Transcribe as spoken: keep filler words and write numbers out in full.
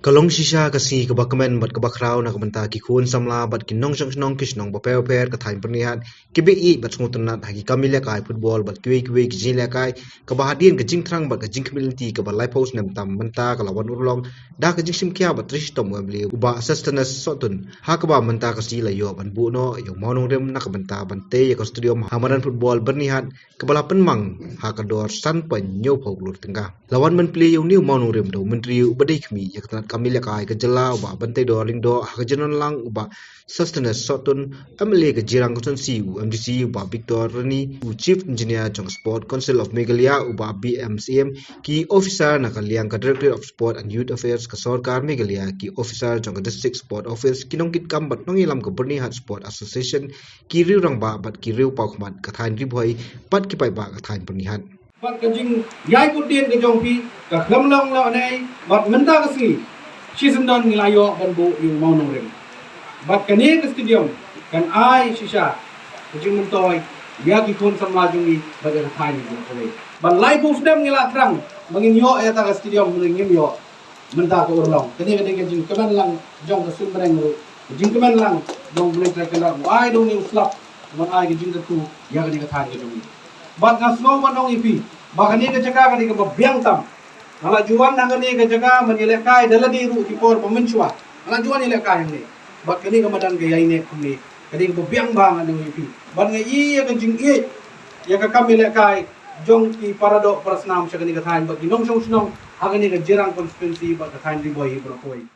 Ka long shisha ka sngi kaba kmen bad kaba khraw na ka bynta ki khun samla bad ki nongshong shnong ki shnong bapher bapher ka thaiñ Byrnihat, kiba ïeit bad sngewtynnat ha ki kam ïalehkai football bad kiwei kiwei ki jingïalehkai, kaba hadien ka jingthrang bad ka jingkhmih lynti kaba laiphew snem tam mynta ka la wan urlong da ka jingshim khia bad trei shitom u M L A u Bah Sosthenes Sohtun, ha kaba mynta ka sngi la ïoh ban buh noh ïa u mawnongrim na ka bynta ban tei ïa ka stadium ha madan football Byrnihat, kaba la pynmang ha ka dor san point hynñiewphew klur tyngka. La wan ban plie ïa une u mawnongrim da u Myntri uba dei khmih ïa ka tnat kam ïalehkai ka jylla u Bah Banteidor Lyngdoh, ha ka jingdon lang u Bah Sosthenes Sohtun, M L A ka Jirang Constituency, u M D C u Bah Victor Rani, u Chief Engineer jong Sport Council of Meghalaya u Bah B M Syiem, ki officer na ka liang ka Directorate of Sport and Youth Affairs ka sorkar Meghalaya, ki officer jong ka District Sport Office, ki nongkitkam bad nongïalam ka Byrnihat Sport Association, ki riew rangbah bad ki riew paw khmat ka thaiñ Ri Bhoi bad ki paidbah ka thaiñ Byrnihat. Bad ka jingïaikut dien ka jong phi ka khlem long lane, bad mynta ka sngi shi syndon ngi la ïoh ban buh ïa u mawnongrim. Bad kane ka stadium kan ai shisha ka jingmyntoi ïa ki khun samla jong ngi bad ïa ka thaiñ jong ngi. Bad laiphew snem ngi la thrang ba ngin ïoh ïa kata ka stadium, hynrei ngim ïoh. Mynta ka urlong. Kane ka dei ka jingkmen lang jong ka suiñ bneng ruh, ka jingkmen lang jong U Blei Trai Kynrad, u ai da une u slap ban ai ka jingkyrkhu ïa kane ka thaiñ ka jong ngi. Bad nga sngew ban ong ïa phi ba kane ka jaka ka dei kaba biang tam. Nga la ju wan ha kane ka jaka ban ïalehkai da lade ruh ki por ba mynshuwa. Nga la ju wan ïalehkai hangne. Bad kane ka madan ka ïaineh kumne ka dei kaba biang bha, nga ong ïa phi. Bad nga ïohi ïa ka jingïeit ïa ka kam ïalehkai jong ki paradoh parasnam sha kane ka thaiñ bad ki nongshong shnong ha kane ka Jirang Constituency bad ka thaiñ Ri Bhoi hi baroh kawei.